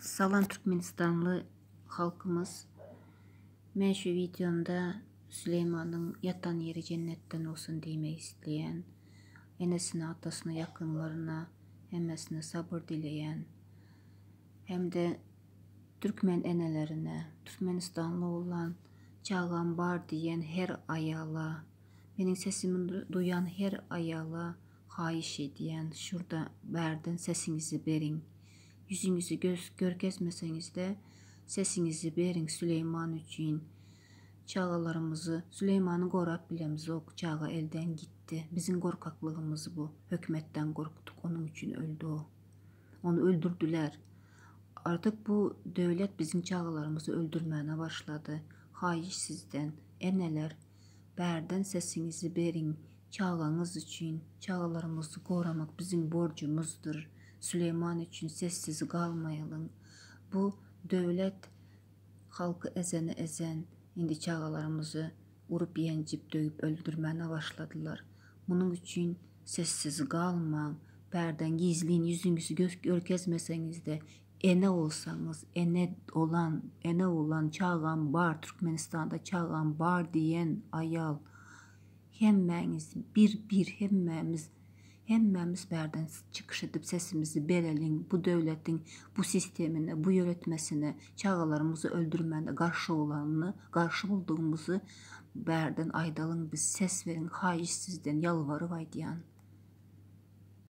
Salam Türkmenistanly halkymyz. Men şu videomda Süleýmanyň ýatan ýeri jennetden bolsun diýmek isleýän. Enesine, atasyna, ýakynlaryna hemmesine sabyr dileýän. Hem-de türkmen enelerine, Türkmenistanly bolan çagam bar diýen her aýala, meniň sesimi duýan her aýala Haýyş edýän şurda bärden sesiňizi beriň. Ýüzüňizi göz görkezmeseňizde sesiňizi beriň Süleýman üçin. Çagalarymyzy Süleýmany gorap bilemzok çaga elden gitdi. Biziň gorkaklygymyz bu. Hökümetden gorkduk onuň üçin öldi o. Ony öldürdiler. Artyk bu döwlet biziň çagalarymyzy öldürmäne başlady. Haýyş sizden eneler bärden sesiňizi beriň Çagaňyz üçin, çagalarymyzy goramak biziň borjumyzdyr. Süleýman üçin sessiz galmaýalyň. Bu döwlet halky ezeni ezen, indi çagalarymyzy urup ýenjip döwüp öldürmäne başladylar. Munuň üçin sessiz galmaň. Bärden gizlin ýüzüňizi görkezmeseňizde ene bolsaňyz, ene olan, ene bolan çagam bar Türkmenistanda çagam bar diýen aýal Hemmäňiz bir bir hemmämiz hemmämiz bärden çykyş edip sesimizi bereliň bu döwletiň bu sistemine bu ýöretmesine çagalarymyzy öldürmäne garşy bolanyny garşy boldugymyzy bärden aýdalyň biz ses beriň haýyş sizden ýalbaryp aýdýan.